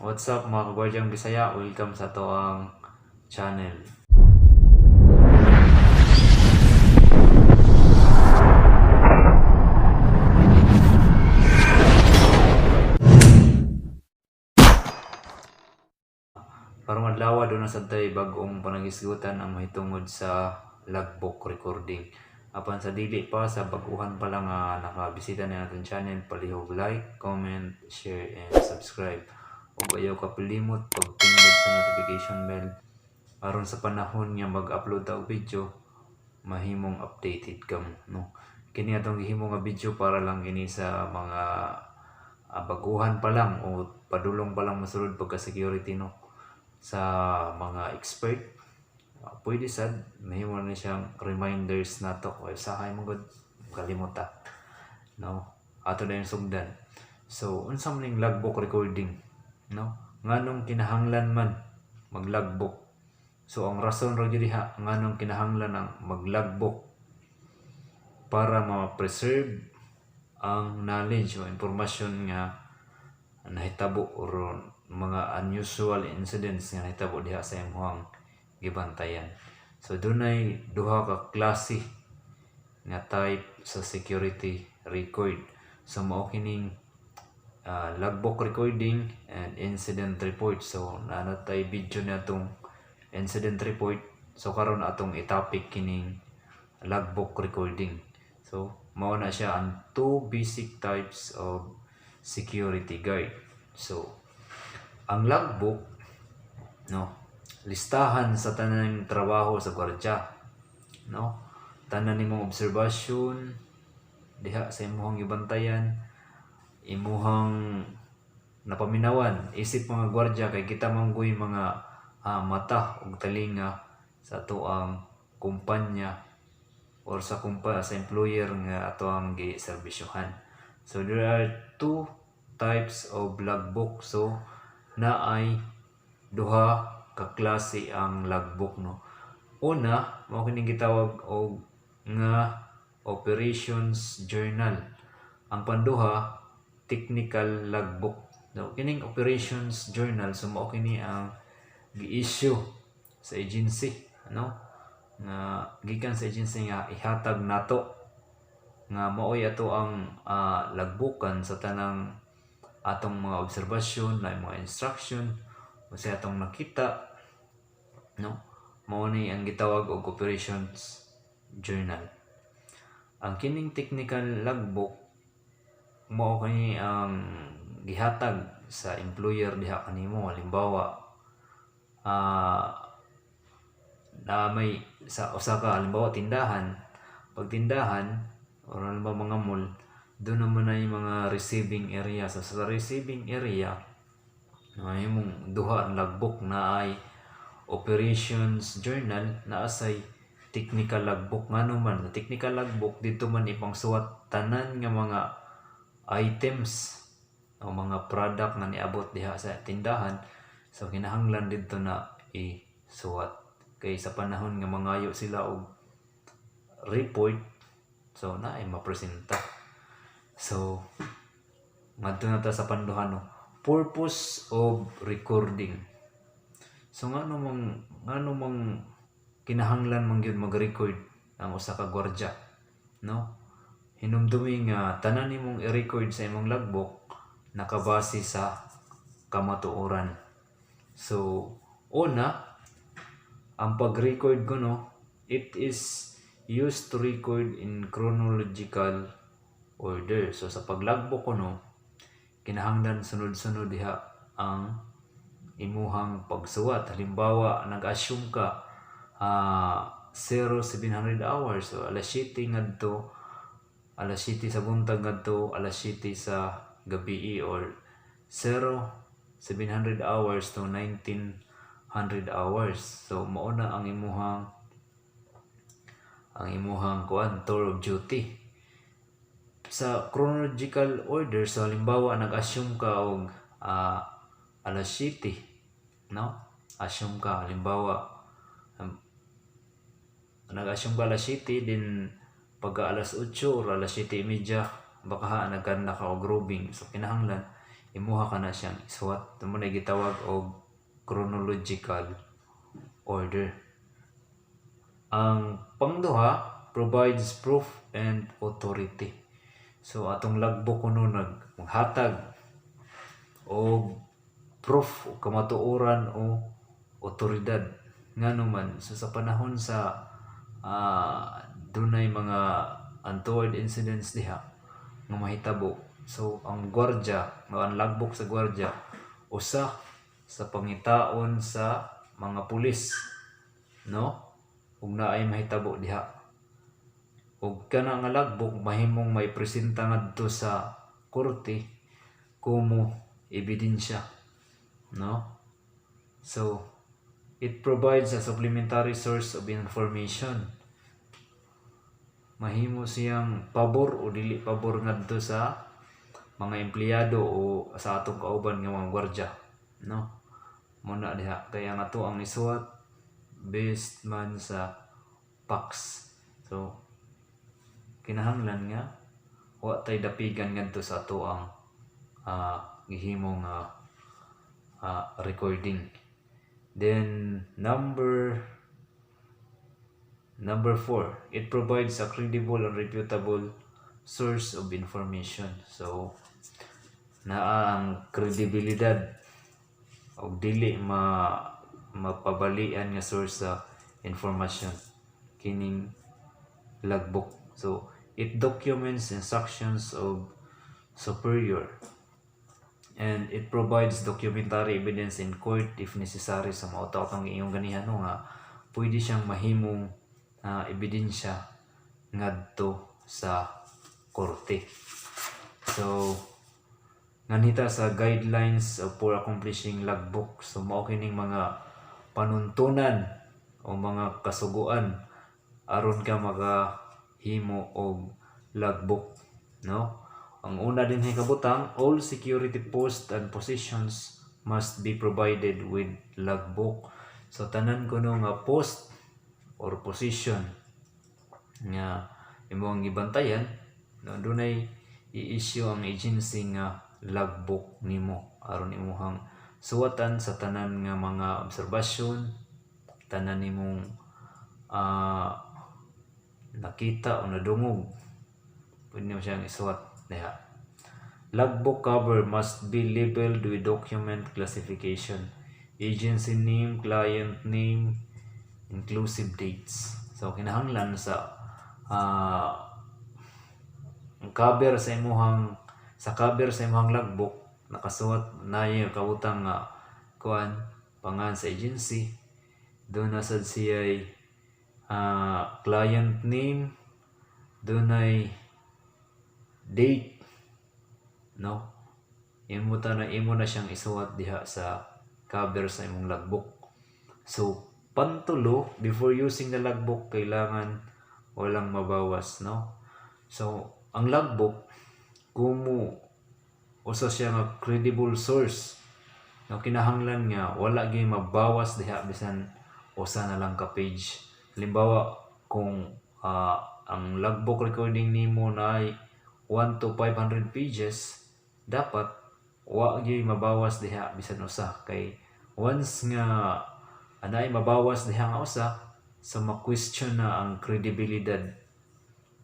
What's up, mga kagwardyang Bisaya? Welcome sa atoang channel. Karong adlaw, duna sad tay bag-ong panagisgutan ang mahitungod sa logbook recording. Apan sa dili pa, sa bag-uhan pa lang nga nakabisita na atong channel, palihog like, comment, share and subscribe. Ug ayaw kapilimot pagpindot sa notification bell aron sa panahon nga mag-upload ta og video, mahimong updated ka mo, no? Kini atong gihimo nga video para lang kini sa mga baguhan pa lang o padulong pa lang mosulod pagka security, no? Sa mga expert, pwede sad mahimo na siyang reminders nato o usahay man gud kalimot ta, no? Ato na yung sugdan. So unsa man ning logbook recording, no? Nganong kinahanglan man mag logbook? So ang rason ra gyud diha nganong kinahanglan ang mag logbook, para ma-preserve ang knowledge o impormasyon nga nahitabo or mga unusual incidents nga nahitabo diha sa imong gibantayan. So dunay duha ka klase nga type sa security record. So mao kining logbook recording and incident report. So naa na tay video na atong incident report. So karon atong i-topic kining logbook recording. So mao na siya ang two basic types of security guard. So ang logbook, no, listahan sa tanang trabaho sa gwardiya, no? Tanan nimong obserbasyon diha sa imong gibantayan, imuhang napaminawan isip mga gwardiya, kay kita man goy mga mata ug talinga sa atoang kumpanya or sa employer nga atoang giserbisyohan. So there are two types of logbook. So naay duha ka klase ang logbook, no? Una, mao kining gitawag og nga operations journal. Ang panduha, technical logbook. No, kining operations journal, so mao kini ang gi-issue sa agency, no? Nga gikan sa agency nga ihatag nato nga maoy ato ang lagbukan sa tanang atong mga obserbasyon na mga instruction o sa atong nakita, no? Mao ni ang gitawag og operations journal. Ang kining technical logbook, mao kini ang gihatag sa employer diha kanimo. Halimbawa, na may sa usa ka, halimbawa, tindahan, pag tindahan or halimbawa mga mall, doon naman ay mga receiving area. So sa receiving area, mahimong duha ang logbook na ay operations journal, naa say technical logbook. Ngano man sa technical logbook, dito man ipangsuwat tanan nga mga items o mga product nga niabot diha sa tindahan. So kinahanglan didto na isuwat kay sa panahon nga mangayo sila og report, so naay mapresenta. So ngadto na ta sa panduha, no? Purpose of recording. So ngano mang kinahanglan man gyud mag-record ang usa ka gwardiya, no? Hinumdumi nga tanan nimong i-record sa imong logbook nakabase sa kamatuoran. So una, ang pag-record ko, no, it is used to record in chronological order. So sa paglogbook ko, no, kinahanglan sunod-sunod diha ang imuhang pagsuwat. Halimbawa, nag-assume ka 0700 hours, so alas 7 ngadto alas 7 sa buntag ngadto alas 7 sa gabi, or 0700 hours to 1900 hours. So mao na ang imuhang kuan, tour of duty sa chronological order. So halimbawa, nag-assume ka og alas 7, no? Assume ka, halimbawa, nag-assume ka alas 7, din pagka alas 8 or alas 7:30 baka ha nagkanda ka og roving. So kinahanglan Imuha ka na siyang isuwat. Mao na gitawag og chronological order. Ang pangduha, provides proof and authority. So atong logbook kuno nag maghatag og proof o kamatuoran o otoridad. Ngano man, so sa panahon sa dunay mga untoward incidents diha nga mahitabo, so ang gwardya o ang logbook sa gwardya usa sa pangitaon sa mga pulis, no, ug naay mahitabo diha, ug kana nga logbook mahimong maipresenta ngadto sa korte como ebidensya, no? So it provides a supplementary source of information. Mahimo siyang pabor o dili pabor ngadto sa mga empleyado o sa atong kauban nga mga gwardiya, no? Mao na diha kaya nga to ang isuwat based man sa facts. So kinahanglan nga wa tay dapigan ngadto sa ato ang gihimo nga recording. Then number four, it provides a credible and reputable source of information. So naa ang kredibilidad og dili mapabalian nga source sa information kining logbook. So it documents instructions of superior and it provides documentary evidence in court if necessary. Sa mao to atong iyong ganihan, no, nga pwede siyang mahimong ebidensya ngadto sa korte. So nganhita sa guidelines for accomplishing logbook. So mao kining mga panuntunan o mga kasuguan aron ka makahimo og logbook, no? Ang una din kabutang, all security posts and positions must be provided with logbook. So tanan kuno nga post or position nga imong gibantayan, no, dunay i-issue ang agency nga logbook nimo aron imuhang suwatan sa tanan nga mga obserbasyon, tanan nimong nakita o nadungog, pwede mo siyang isuwat diha. Logbook cover must be labeled with document classification, agency name, client name, inclusive dates. So kinahanglan sa ang cover sa imuhang sa cover sa imuhang logbook nakasuwat na yung kabutang nga kuan, pangalan sa agency, duna sad siya client name, dunay date, no? Imo ta na imo na siyang isuwat diha sa cover sa imong logbook. So pantulo, before using the logbook, kailangan walang mabawas, no? So ang logbook kumo usa siya nga credible source, no? Kinahanglan nga wala gyud mabawas diha bisan usa na lang ka page. Halimbawa, kung ang logbook recording nimo na ay 1 to 500 pages, dapat wa gyud mabawas diha bisan usa, kay once nga anay mabawas diha nga usa, so ma-question na ang kredibilidad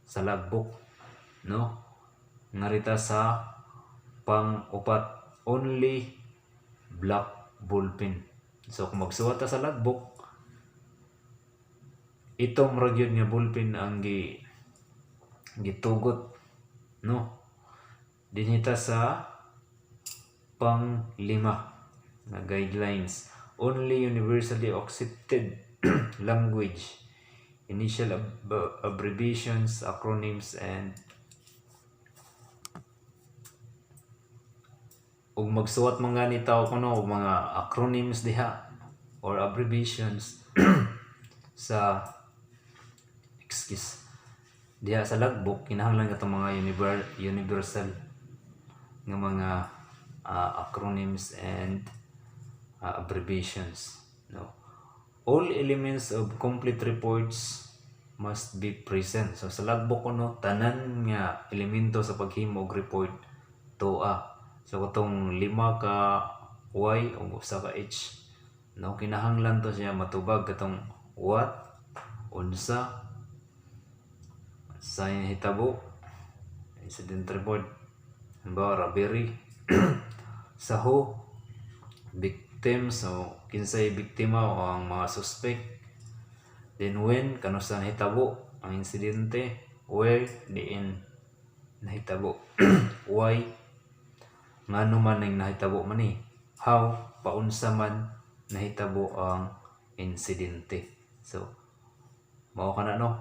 sa logbook, no? Ngarita sa pang-upat, only black ballpen. So kung magsuwat ta sa logbook, itom ra gyud nga ballpen ang gitugot, no? Dinhita sa pang lima na guidelines, only universally accepted language, initial abbreviations, acronyms and ug magsuwat man gani tao kuno og mga acronyms diha or abbreviations sa, excuse, diha sa logbook, kinahanglan katong mga universal nga mga acronyms and abbreviations, no? All elements of complete reports must be present. So sa logbook kuno, tanan nga elemento sa paghimo og report tuwa. So katong lima ka Y ug usa ka H, no? Kinahanglan to siya matubag katong what, unsa, sa hitabo, incident report, halimbawa robbery, sa who, victim, so kinsay biktima o ang mga suspect, then when, kanusa nahitabo ang insidente, where, diin nahitabo, why, ngano man ning nahitabo man ni, how, paunsa man nahitabo ang insidente. So mao kana, no?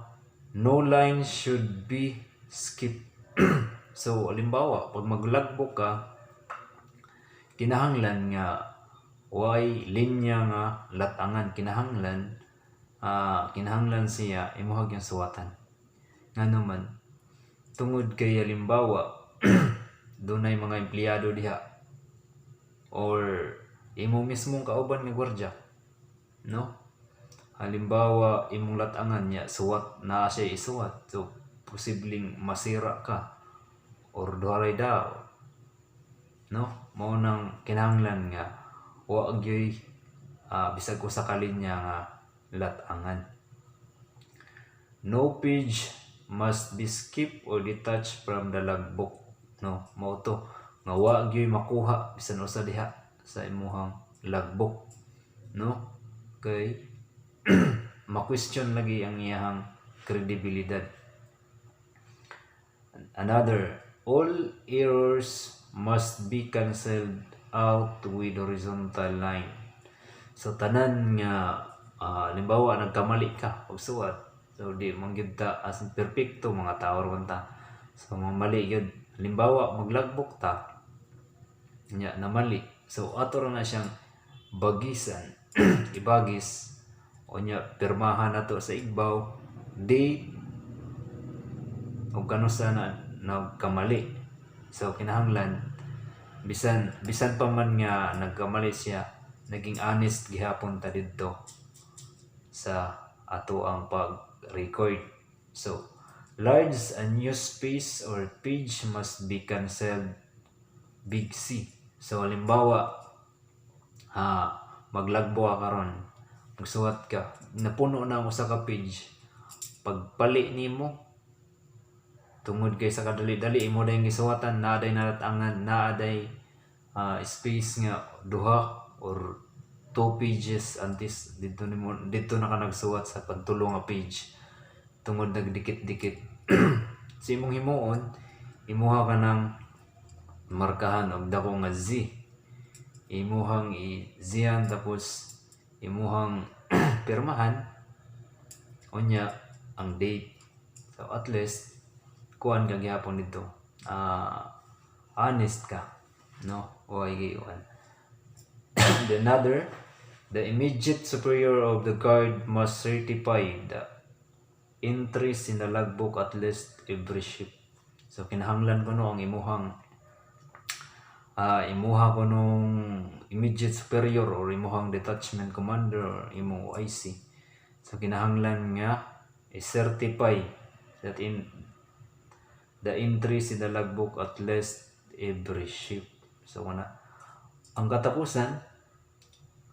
No line should be skipped. So halimbawa, pag maglogbook ka, kinahanglan nga way linya nga latangan. Kinahanglan siya imuhag yung suwatan. Ngano man, tungod kay halimbawa dunay mga empleyado diha or imo mismong kauban nga gwardiya, no? Halimbawa, imong latangan niya, suwat na siya, isuwat, so posibleng masira ka or duha ray daw, no? Mao nang kinahanglan nga wa gyoy bisag usa ka linya nga latangan. No page must be skipped or detached from the logbook, no? Mao to nga wa gyoy makuha bisan usa diha sa imuhang logbook, no? Kay ma-question lagi ang iyahang kredibilidad. Another, all errors must be cancelled out with horizontal line. So tanan nga halimbawa nagkamali ka pagsuwat. So di man gyud ta as in perpekto, mga tao ra man ta. So mga mali gyud. Halimbawa maglogbook ta nya namali. So ato ra na siyang bagisan, ibagis, unya pirmahan nato sa igbaw, date ug kanusa na nagkamali. So kinahanglan bisan bisan pa man nga nagkamali siya, naging honest gihapon ta didto sa ato ang pag-record. So large unused space or page must be cancelled, big C. So halimbawa ha, maglogbook ka karon, magsuwat ka, napuno na ang usa ka page, pagpali nimo, tungod kay sa kadali-dali imo dayong gisuwatan, naa day nalatangan, naa day space nga duha or two pages antes didto nimo, didto na ka nagsuwat sa pantulo nga page tungod nagdikit-dikit. So imong himuon, imuha ka ng markahan og dako nga Z, imuhang i-Ziyan, tapos imuhang pirmahan, unya ang date. So at least kuan ka gihapon dito, honest ka, no? Way gayuan. The another, the immediate superior of the guard must certify the entries in the logbook at least every shift. So kinahanglan kuno ang imuhang imuha ko nung immediate superior or imuhang detachment commander or imong OIC. So kinahanglan nga i-certify that in the entries in the logbook at least every shift. So kana ang katapusan,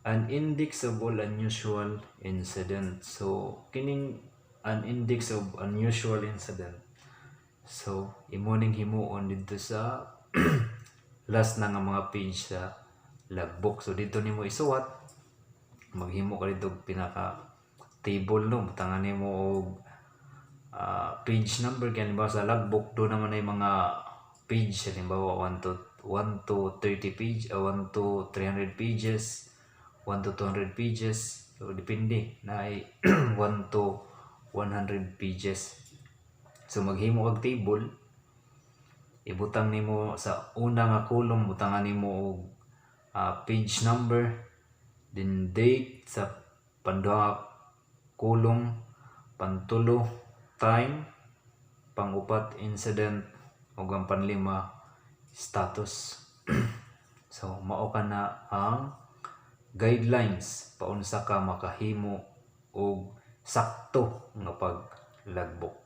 an index of all unusual incident. So kining an index of unusual incident, so imo ning himuon didto sa last na nga mga page sa logbook. So didto nimo isuwat, maghimo ka didto og pinaka table, no? Butangan nimo og page number kay halimbawa sa logbook do naman ay mga page, halimbawa 1 to 1 to 30 page, 1 to 300 pages, 1 to 200 pages. So depende na ay 1 to 100 pages. So maghimo kag table, ibutang nimo sa una nga column, butangan nimo og page number, then date sa panduha nga column, pantulo time, pang-upat incident, ug ang panlima status. So mao kana ang guidelines paunsa ka makahimo og sakto nga paglagbok.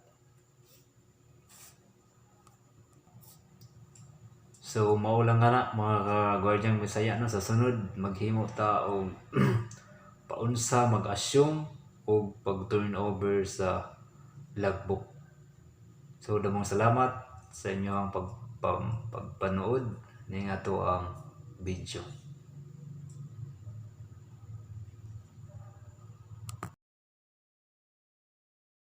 So mao lang nga na, mga ka-guardiang Bisaya, no? Sa sunod maghimo ta og paunsa mag-assume og pag turn over sa logbook. So damong salamat sa inyong pagpanood ning ato ang video.